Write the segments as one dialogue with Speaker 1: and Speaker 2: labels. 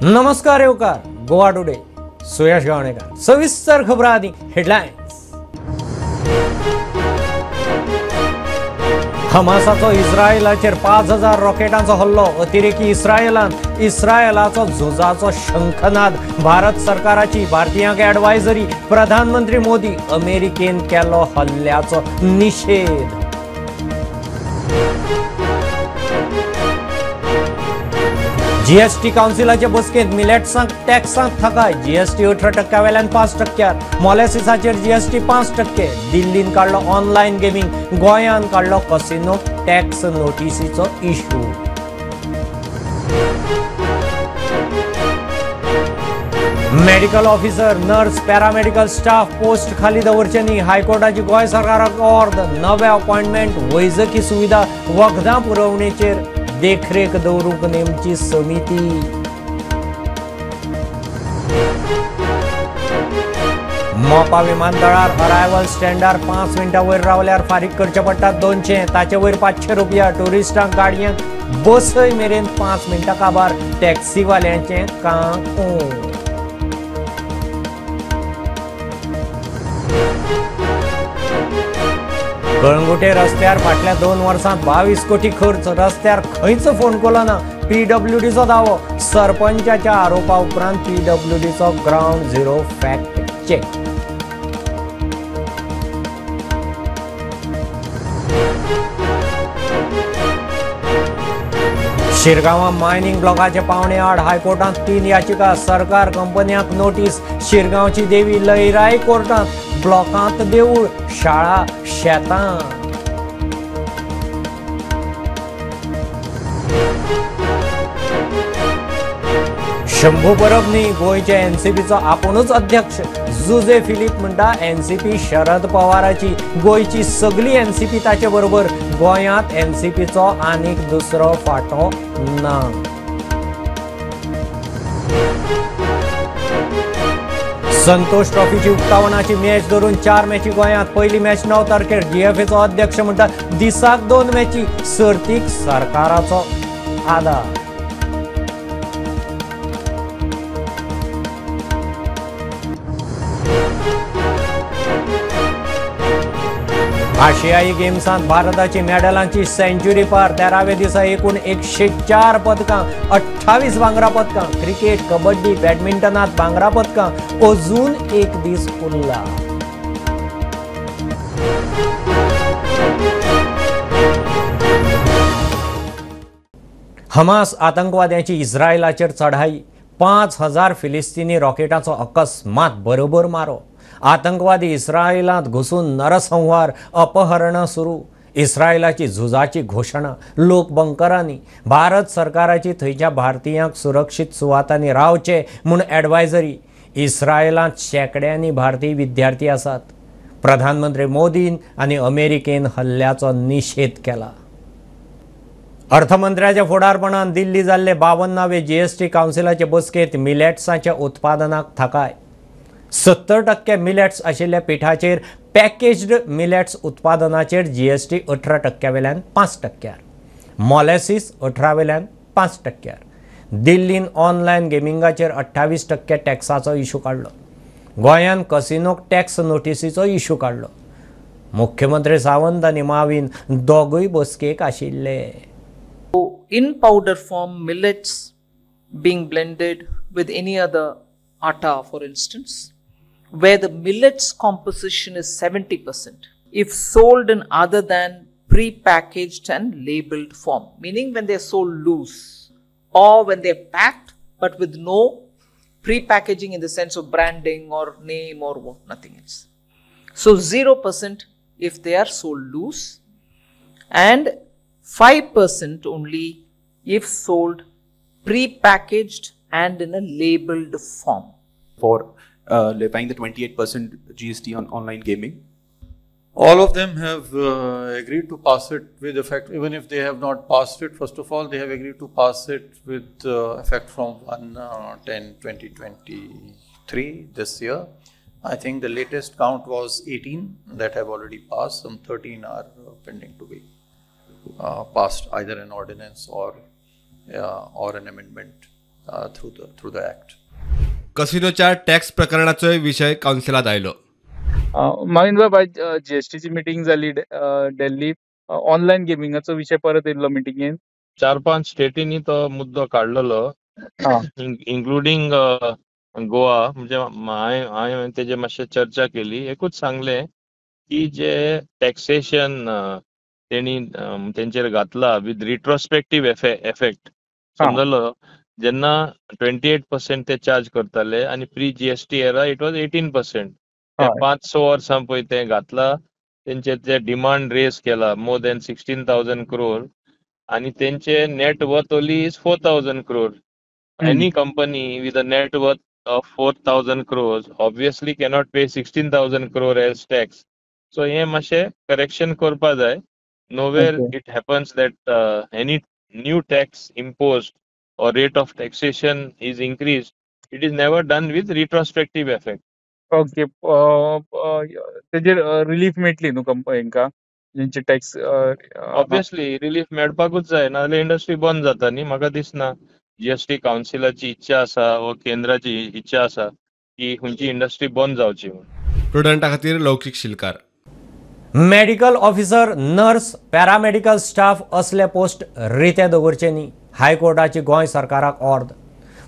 Speaker 1: नमस्कार येवकार गोवा टुडे सुयश गावणेकर. सविस्तर खबरां आदी हेडलायन्स. हमासाचो इस्रायलाचेर 5000 रॉकेटांचो हल्लो. अतिरेकी इस्रायलान इस्रायलाचो झुजाचो शंखनाद. भारत सरकाराची भारतीयांक ॲडवायझरी. प्रधानमंत्री मोदी अमेरिकेन केलो हल्ल्याचो निशेध. जीएसटी काउन्सिलाचे बसकेंत मिलेट्सांक टॅक्सांत थाकाय. जीएसटी 18% वेल्यान 5%, मोलॅसिसाचेर जीएसटी 5%. दिल्लीन काडलो ऑनलायन गेमींग, गोंयान काडलो कसिनो टॅक्स नोटिसीचो issue. Medical officer, nurse, paramedical staff post खाली दवरचे न्ही. हायकोर्टाची गोंय सरकाराक ऑर्द. नवे अपॉयंटमेंट, वैजकी सुविधा, वखदां पुरवणेचेर देखरेख दवरूंक नेमची समिती. मोपा विमानतळार अरायवल स्टँडार 5 मिनटां वयर रावल्यार फारीक करचे पडटात 200, ताचे वयर 500 रुपया. ट्युरिस्टांक गाडयांक बसय मेरेन 5 मिनटां काबार. टॅक्सीवाल्यांचें काम. कळंगुटे रस्त्यार फाटल्या 2 वर्सांत 22 कोटी खर्च. रस्त्यार खंयच फोन केलो ना. पीडब्ल्यूडीचो दावो. सरपंचाच्या आरोपा उपरांत पीडब्ल्यूडीचो ग्रावंड झिरो फॅक्ट चेक. शिरगांवां मायनिंग ब्लॉकाचे पावणे आड हायकोर्टांत 3 याचिका. सरकार कंपन्यांक नोटीस. शिरगांवची देवी लयराई कोर्टांत. ब्लॉकांत देऊळ, शाळा, शेतां. शंभू परब न्ही, गोंयचे एनसीपीचो आपुणूच अध्यक्ष. जुजे फिलीप म्हणटा एनसीपी शरद पवाराची, गोंयची सगली एनसीपी ताचे बरोबर. गोंयांत एनसीपीचो आनीक दुसरो फांटो ना. संतोष ट्रॉफीची उक्तावणाची मॅच धरून 4 मॅची गोंयांत. पयली मॅच 9 तारखेर. जीएफएचो अध्यक्ष म्हणटा दिसाक 2 मॅची. सर्तीक सरकाराचो आदार. आशियाई गेम्सांत भारताची मेडलांची सेंच्युरी पार. 13व्या दिसा एकूण 104 पदकां, 28 भांगरा पदकां. क्रिकेट, कबड्डी, बॅडमिंटनांत भांगरा पदकां. अजून एक दीस उरला. हमास आतंकवाद्यांची इस्रायलाचेर चढाई. 5000 फिलिस्तीनी रॉकेटांचो अकस्मात बरोबर मारो. आतंकवादी इस्रायलांत घुसून नरसंहार, अपहरणां सुरू. इस्रायलाची झुजाची घोशणा. लोक बंकरांनी. भारत सरकाराची थंयच्या भारतीयांक सुरक्षीत सुवातांनी रावचे म्हूण ॲडवायझरी. इस्रायलांत शेंकड्यांनी भारतीय विद्यार्थी आसात. प्रधानमंत्री मोदीन आनी अमेरिकेन हल्ल्याचो निशेध केला. अर्थमंत्र्याच्या फुडारपणान दिल्ली जाल्ले 52वे जीएसटी काउन्सिलाचे बसकेंत मिलेट्साच्या उत्पादनाक थाकाय. 70% मिलेट्स आशिल्ल्या पिठाचेर पॅकेज्ड मिलेट्स उत्पादनाचेर जीएसटी 18% वेल्यान 5%, मोलॅसिस 18 वेल्यान 5%. दिल्लीन ऑनलायन गेमिंगाचेर 28% टॅक्साचो इशू काडलो. गोंयान कसिनोक टॅक्स नोटिसीचो इशू काडलो. मुख्यमंत्री सावंत आनी मावीन दोगूय बसकेक आशिल्ले.
Speaker 2: In powder form, millets being blended with any other atta, for instance, where the millets composition is 70%, if sold in other than pre-packaged and labeled form, meaning when they are sold loose or when they are packed but with no pre-packaging in the sense of branding or name or what, nothing else. So 0% if they are sold loose, and 5% only if sold pre-packaged and in a labeled form.
Speaker 3: For levying the 28% GST on online gaming?
Speaker 4: All of them have agreed to pass it with effect, even if they have not passed it. First of all, they have agreed to pass it with effect from 1/10/2023 this year. I think the latest count was 18 that have already passed. Some 13 are pending to be passed, either an ordinance or an amendment. through the act.
Speaker 5: कसिनोच्या tax प्रकरणाचोय विशय कावन्सिलांत आयलो.
Speaker 6: माविन बाब, जीएसटीची meeting जाली दिल्ली, online गेमिंगाचो विशय परत येयल्लो मिटिंगेन.
Speaker 7: 4-5 स्टेटींनी तो मुद्दो काडलेलो, इन्क्लुडींग गोवा. म्हणजे हांवें तेजे मातशें चर्चा केली. एकूच सांगलें की जे टॅक्सेशन तेणी तेंचेर घातला विथ रिट्रोस्पेक्टीव एफेक्ट, समजलो, जेन्ना 28% ते चार्ज करताले आनी pre GST era it was 18%. 5-6 वर्सां पळय ते घातला, तेंचे ते डिमांड रेज केला मोर दॅन 16,000 क्रोर आनी तेंचे net worth only is 4,000 crore. Any company with a net worth of 4,000 crores obviously cannot pay 16,000 crore as tax. So हे मातशें करेक्शन करपा जाय. Nowhere it happens that any new tax imposed or rate of taxation is increased, it is never done with retrospective effect.
Speaker 6: Okay, तेजेर relief मेळटली न्हू हेंका जेंचे tax?
Speaker 7: Obviously relief मेळपाकूच जाय, नाजाल्यार industry बंद जाता न्ही. म्हाका दिसना जीएसटी कावन्सिलाची इच्छा आसा वा केंद्राची इच्छा आसा की खंयची इंडस्ट्री बंद जावची म्हूण.
Speaker 5: प्रुडंटा खातीर Laukik Shilkar.
Speaker 1: Medical officer, nurse, paramedical staff असले पोस्ट रिते दवरचे न्ही, हायकोर्टाची गोंय सरकाराक ऑर्द.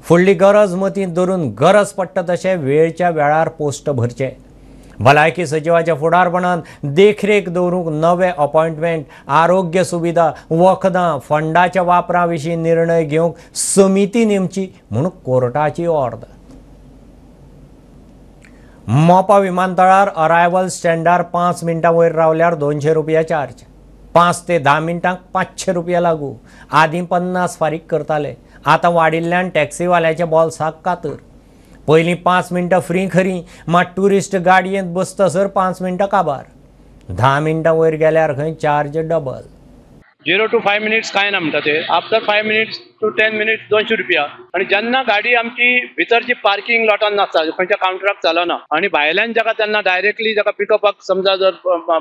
Speaker 1: फुडली गरज मतींत धरून गरज पडटा तशें वेळच्या वेळार पोस्ट भरचे. भलायकी सचिवाच्या फुडारपणान देखरेख दवरूंक नवे अपॉयंटमेंट, आरोग्य सुविधा, वखदां, फंडाच्या वापरा विशीं निर्णय घेवंक समिती नेमची म्हूण कोर्टाची ऑर्द. मोपा विमानतळार अरायवल स्टँडार 5 मिनटां वयर रावल्यार 200 रुपया चार्ज, 5 ते 10 मिनटांक 500 रुपया लागू. आदीं 50 फारीक करताले, आतां वाडिल्ल्यान टॅक्सीवाल्याच्या बोल्साक कातर. पयलीं 5 मिनटां फ्री खरी, मात ट्युरिस्ट गाडयेंत बसतसर 5 मिनटां काबार. 10 मिनटां वयर गेल्यार खंय चार्ज डबल.
Speaker 8: 0 to 5 minutes कांय ना म्हणटा ते, आफ्टर 5 मिनिट्स टू 10 मिनिट्स 200 रुपया. आनी जेन्ना गाडी आमची भितरची पार्किंग लॉटान नासता, खंयच्या कावंटराक चलना आनी भायल्यान जाका तेन्ना डायरेक्टली जाका पिकअपाक समजा जर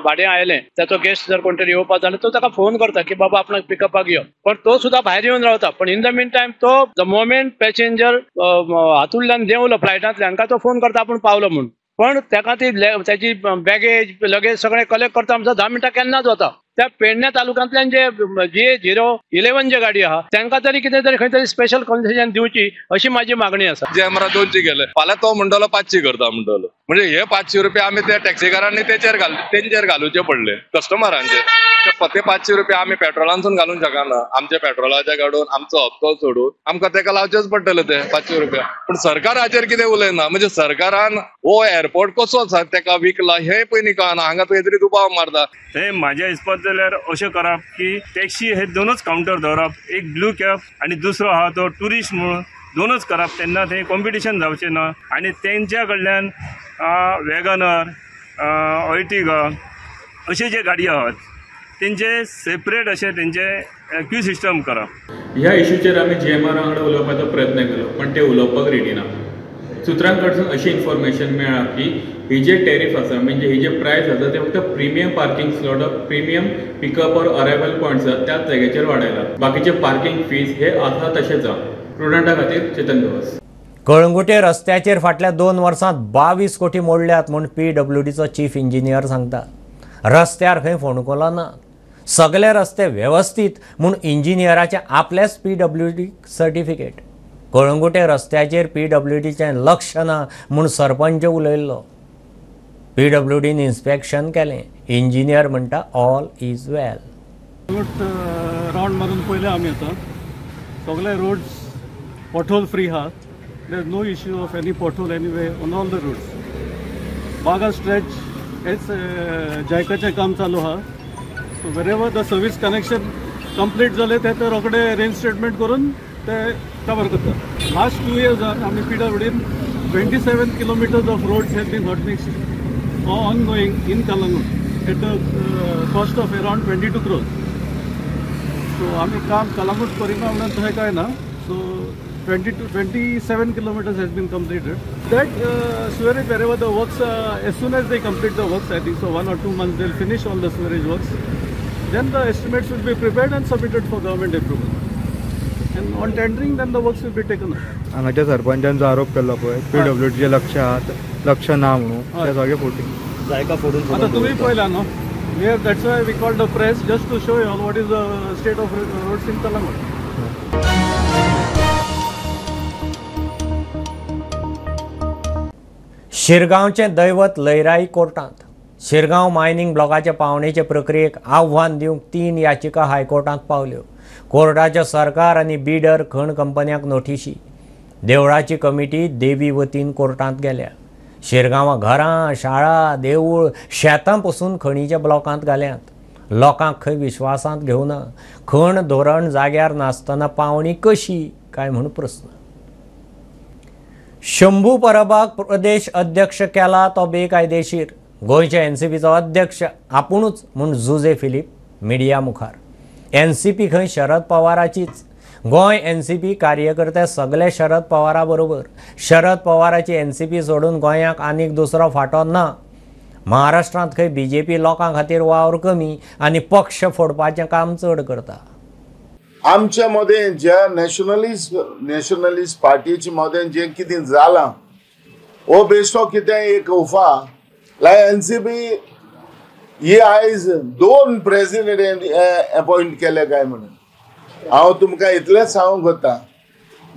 Speaker 8: भाडें आयलें, ताचो गेस्ट जर कोण तरी येवपा जाल्यार तो ताका फोन करता की बाबा आपणाक पिकअपाक यो, पण तो सुद्दां भायर येवन रावता. पण इन the mean time तो the moment passenger हातूंतल्यान देंवलो फ्लायटांतल्यान काय तो फोन करता आपूण पावलो म्हूण, पण ताका ती ताची बॅगेज लगेज सगळें कलेक्ट करता म्हणसर 10 मिनटां केन्नाच वता. त्या पेडण्या तालुक्यांतल्यान जे जी 011 जे गाडी आहा तांकां तरी कितें तरी खंय तरी स्पेशल कन्सेशन दिवची अशी माझी मागणी आसा.
Speaker 9: जे आमकां 200 गेले, फाल्यां तो म्हणटलो 500 करता म्हणटलो, म्हणजे हे 500 रुपया आमी त्या टॅक्सीकारांनी तेंचेर घालुचे पडले कस्टमरांचे. ते 500 रुपया आमी पेट्रोलांसून घालूंक शकना, आमच्या पेट्रोलाच्या काडून आमचो हप्तो सोडून आमकां तेका लावचेच पडटले ते 500 रुपया. पूण सरकार हाचेर कितें उलयना, म्हणजे सरकारान हो एअरपोर्ट कसो तेका विकला हे पयलीं कळना, हांगा खंय तरी दुबाव मारता.
Speaker 10: हे म्हाज्या हिसपान जाल्यार अशें करप की टॅक्सी हे दोनूच कावंटर दवरप, एक ब्लू कॅब आनी दुसरो आहा तो ट्युरिस्ट म्हणून, दोनूच करप, तेन्ना थंय कॉम्पिटिशन जावचें ना. आनी तेंच्या कडल्यान वॅगनर, अर्टिगा अशे जे गाडयो आहात तेंचे सेपरेट अशें तेंचे क्यू सिस्टम करप.
Speaker 11: ह्या इशूचेर आमी जीएमआर वांगडा उलोवपाचो प्रयत्न केलो, पण ते उलोवपाक रेडी ना. सुत्रां कडसून अशी इन्फॉर्मेशन मेळ्ळा की ही जे टॅरीफ आसा, म्हणजे ही जे प्रायस आसा ते फक्त premium parking slot, premium pickup or arrival points आसा त्याच जाग्याचेर वाडयला, बाकीचे पार्किंग फीज हे आसा तशेंच आसा. प्रुडंटा खातीर चेतन गवस.
Speaker 1: कळंगुटे रस्त्याचेर फाटल्या 2 वर्सांत 22 कोटी मोडल्यात म्हूण पीडब्ल्यूडीचो चीफ इंजिनियर सांगता. रस्त्यार खंय फोंडकुलां ना, सगळे रस्ते वेवस्थीत म्हूण इंजिनियराचें आपलेच पीडब्ल्यूडी सर्टिफिकेट. कळंगुटे रस्त्याचेर पीडब्ल्यूडीचें लक्ष ना म्हूण सरपंच उलयल्लो. पीडब्ल्यूडीन इन्स्पेक्शन केलें, इंजिनियर म्हणटा ऑल is well.
Speaker 12: Round मारून पयले आमी आतां सगळे रोड्स पॉटहोल फ्री आहा. There is no issue of any pothole anyway on all the roads. Baga stretch हेच जायकाचें काम चालू आहा. So wherever the service connection complete जालें ते तर रोखडे रिइन्स्टेटमेंट करून ते कवर करता. लास्ट 2 इयर्सान आमी पीडब्ल्यूडीन 27 kilometres of roads have been hot mixed ongoing in Calangute at the cost of around 22 crores. So आमी काम कलंगूट करिना म्हणून तशें कांय ना. So 27 kilometers has been completed. That sewerage, wherever the works, as soon as they complete the works, I think so 1 or 2 months they'll finish all the sewerage works. Then the estimates will be prepared and submitted for government approval. And on tendering then the works will be taken up.
Speaker 13: हांगाच्या सरपंचांचो आरोप केल्लो पळय पीडब्ल्यूडीचे लक्ष लक्ष ना म्हणून ते सगळे फोटिंग
Speaker 12: जायका फोडून आतां तुमी पळयला न्हू, we have, that's why we called the press just to show you all what is the state of roads in Calangute.
Speaker 1: शिरगांवचें दैवत लयराई कोर्टांत शिरगांव मायनिंग ब्लॉकाचे पावणेचे प्रक्रियेक आव्हान दिवंक 3 याचिका हायकोर्टांत पावल्यो. कोर्टाच्या सरकार आनी बिडर खण कंपन्यांक नोटिशी. देवळाची कमिटी देवी वतीन कोर्टांत गेल्या. शिरगांवां घरां, शाळा, देवूळ, शेतां पसून खणीच्या ब्लॉकांत घाल्यात. लोकांक खंय विश्वासांत घेवना. खण धोरण जाग्यार नासतना पावणी कशी काय म्हूण प्रस्न. शंभू परबाक प्रदेश अध्यक्ष केला तो बेकायदेशीर. गोंयच्या एनसीपीचो अध्यक्ष आपुणूच म्हूण जुजे फिलीप मिडिया मुखार. एनसीपी खंय शरद पवाराचीच. गोंय एनसीपी कार्यकर्ते सगळे शरद पवारा बरोबर. शरद पवाराची एनसीपी सोडून गोंयाक आनीक दुसरो फांटो ना. महाराष्ट्रांत खंय बीजेपी लोकां खातीर वावर कमी आनी पक्ष फोडपाचें काम चड करता.
Speaker 14: आमच्या मदें ज्या नॅशनलिस्ट पार्टीचे मदें जें कितें जालां हो बेश्टो कितें एक उफा लायक एनसीपी ही आयज 2 प्रेसिडेंट अपॉइंट केले काय म्हणून हांव तुमकां इतलेंच सांगूंक वता.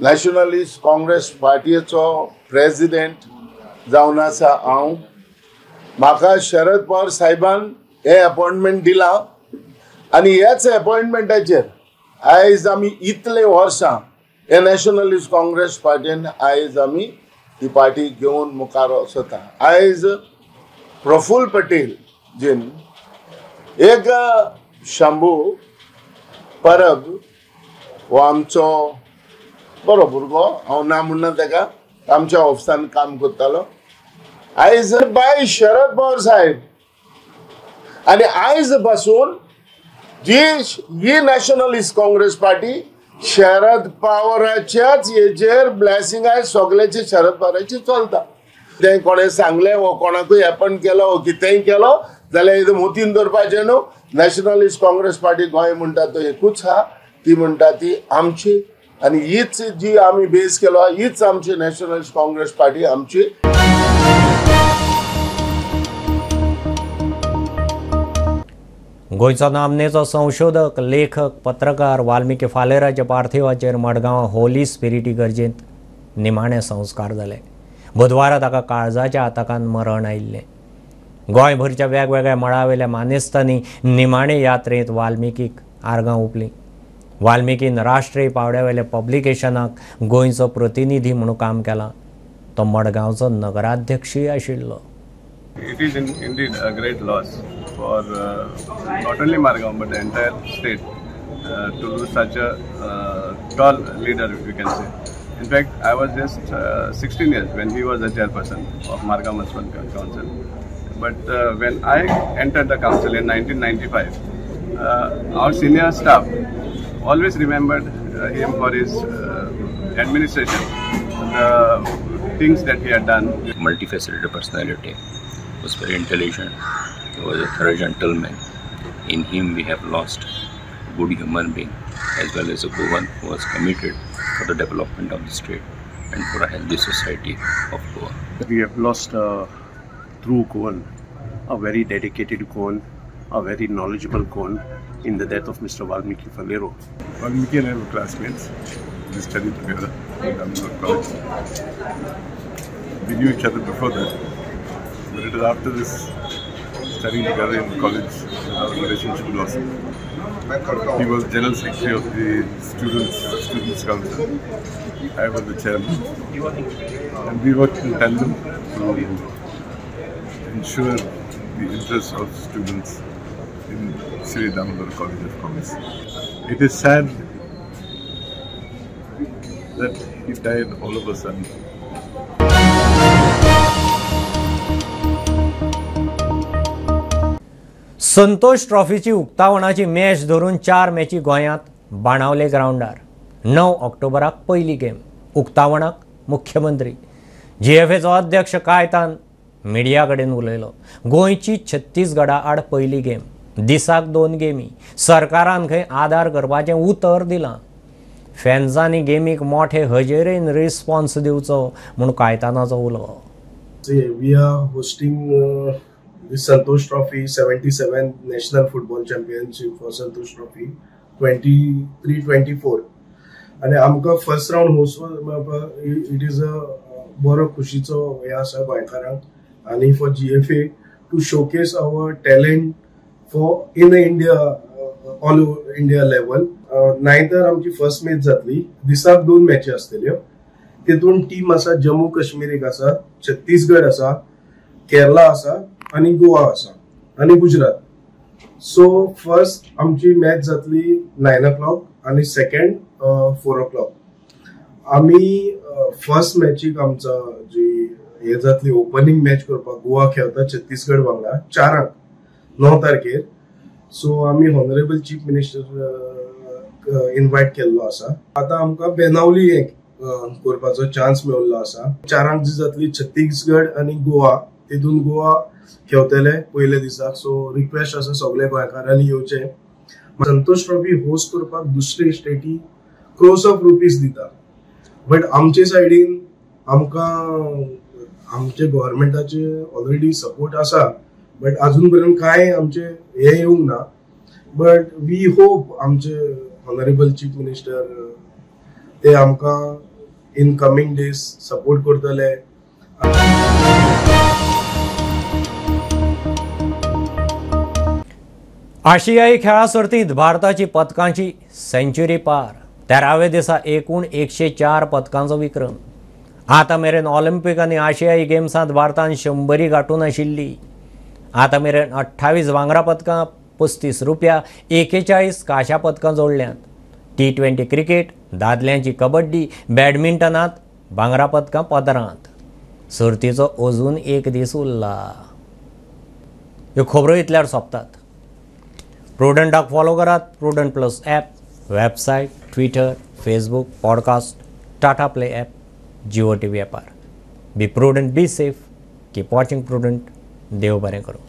Speaker 14: नॅशनलिस्ट काँग्रेस पार्टीचो प्रेसिडेंट जावन आसा हांव. म्हाका शरद पवार साहेबान हे अपॉइंटमेंट दिलां आनी ह्याच अपॉइंटमेंटाचेर आयज आमी इतले वर्सां हे नॅशनलिस्ट काँग्रेस पार्टीन आयज आमी ही पार्टी घेवन मुखार वचता. आयज प्रफुल्ल पटेल जीन एक शंभू परब हो आमचो बरो भुरगो, हांव ना म्हणना ताका, आमच्या ऑफिसान काम करतालो. आयज बाय शरद पवार साहेब आनी आयज पासून जी ही नॅशनलिस्ट काँग्रेस पार्टी शरद पवाराच्याच हेजेर ब्लॅसिंग आयज सगळ्याचे शरद पवाराचे चलता. तें कोणें सांगलें वो कोणाकूय एपॉयंट केलो वो कितेंय केलो जाल्यार मोतीन दवरपाचें न्हू. नॅशनलिस्ट काँग्रेस पार्टी गोंय म्हणटा तो एकूच आहा, ती म्हणटा ती आमची आनी हीच जी आमी बेस केलो हीच आमची नॅशनलिस्ट काँग्रेस पार्टी आमची.
Speaker 1: गोंयचो नामनेचो संशोधक, लेखक, पत्रकार वाल्मिकी फालेराच्या पार्थिवाचेर मडगांव होली स्पिरिटी गर्जेंत निमाणे संस्कार जाले. बुधवारा ताका काळजाच्या आताकान मरण आयिल्लें. गोंयभरच्या वेगवेगळ्या मळावेल्या मानेस्तांनी निमाणे यात्रेंत वाल्मिकीक आर्गां ओंपलीं. वाल्मिकीन राष्ट्रीय पावंड्यावेल्या पब्लिकेशनाक गोंयचो प्रतिनिधी म्हणून काम केलां. तो मडगांवचो नगराध्यक्षूय आशिल्लो.
Speaker 15: It is indeed a great loss for not only Margao but the entire state to lose such a tall leader, you can say. In fact, I was just 16 years when he was the chairperson of Margao Municipal Council. But when I entered the council in 1995, our senior staff always remembered him for his administration, the things that he had done.
Speaker 16: Multifaceted personality, was very intelligent, he was a thorough gentleman. In him we have lost a good human being as well as a Goan who was committed for the development of the state and for a healthy society of Goa.
Speaker 17: We have lost a true Goan, a very dedicated Goan, a very knowledgeable Goan in the death of Mr. Valmiki Faleiro.
Speaker 15: Valmiki and I were classmates. We studied together in Damodar College. We knew each other before that, but it was after this studying together in college that our relationship blossomed. He was General Secretary of the Students Council. I was the chairman. And we worked in tandem to ensure the interests of students in Sri Damodar College of Commerce. It is sad that he died all of a sudden.
Speaker 1: Santosh ट्रॉफीची उक्तावणाची match धरून 4 मॅची गोंयांत बाणावले ग्रावंडार. 9 ऑक्टोबराक पयली game. उक्तावणाक मुख्यमंत्री जीएफएचो अध्यक्ष Caitan media कडेन उलयलो. गोंयची छत्तीसगडा आड पयली गेम, दिसाक 2 गेमी. सरकारान खंय आदार करपाचें उतर दिलां. फॅन्सांनी गेमीक मोठे हजेरेन रिस्पॉन्स दिवचो म्हूण कायतानाचो उलो.
Speaker 18: We are hosting the Santosh Trophy 77 National Football Championship for Santosh Trophy 23-24 आणि आमकां फर्स्ट रावंड होस्ट मेळपाक it is a बरो खुशीचो हे आसा गोंयकारांक आनी for GFA to showcase our talent for in India all over India level. नायन्थार आमची first match जातली. दिसाक 2 मॅची आसतल्यो. तितून टीम आसा जम्मू काश्मीर एक आसा, छत्तीसगड आसा, केरला आसा आनी गोवा आसा आनी गुजरात. सो फर्स्ट आमची मॅच जातली 9 o'clock आनी सेकंड 4 o'clock. आमी फर्स्ट मॅचीक आमचा जी हे जातली ओपनिंग मॅच करपाक गोवा खेळता छत्तीसगड वांगडा 4 9 तारखेर. सो आमी ऑनरेबल चीफ मिनिस्टर इनवायट केल्लो आसा. आतां आमकां बेनावली एक करपाचो चान्स मेळिल्लो आसा. 4 जी जातली छत्तीसगड आनी गोवा, तितून गोवा खेळतले पयले दिसाक. सो रिक्वेस्ट आसा सगळे गोंयकारांनी येवचे. संतोष ट्रॉफी होस्ट करपाक दुसरे स्टेटी क्रोर्स ऑफ रुपीज दिता, बट आमचे सायडीन आमकां आमचे गव्हर्मेंटाचे ऑलरेडी सपोर्ट आसा, बट अजून पर्यंत कांय आमचे हे येवंक ना. बट we hope आमचे ऑनरेबल चीफ मिनिस्टर ते आमकां इन कमिंग डेज सपोर्ट करतले.
Speaker 1: आशियाई खेळा सर्तींत भारताची पदकांची सेंच्युरी पार. 13व्या दिसा एकूण 104 पदकांचो विक्रम. आतां मेरेन ऑलिम्पीक आनी आशियाई गेम्सांत भारतान 100 गांठून आशिल्ली. आतां मेरेन 28 भांगरा पदकां, 35 रुपया, 41 कांश्या पदकां जोडल्यांत. T20 cricket, दादल्यांची कबड्डी, बॅडमिंटनांत भांगरा पदकां पदरांत. सर्तीचो अजून एक दीस उरला. ह्यो खबरो इतल्यार सोंपतात. प्रुडंटाक फॉलो करात. Prudent plus app, website, Twitter, Facebook, podcast, Tata Play app, Jio TV ॲपार. Be prudent, be safe, keep watching Prudent. देव बरें करूं.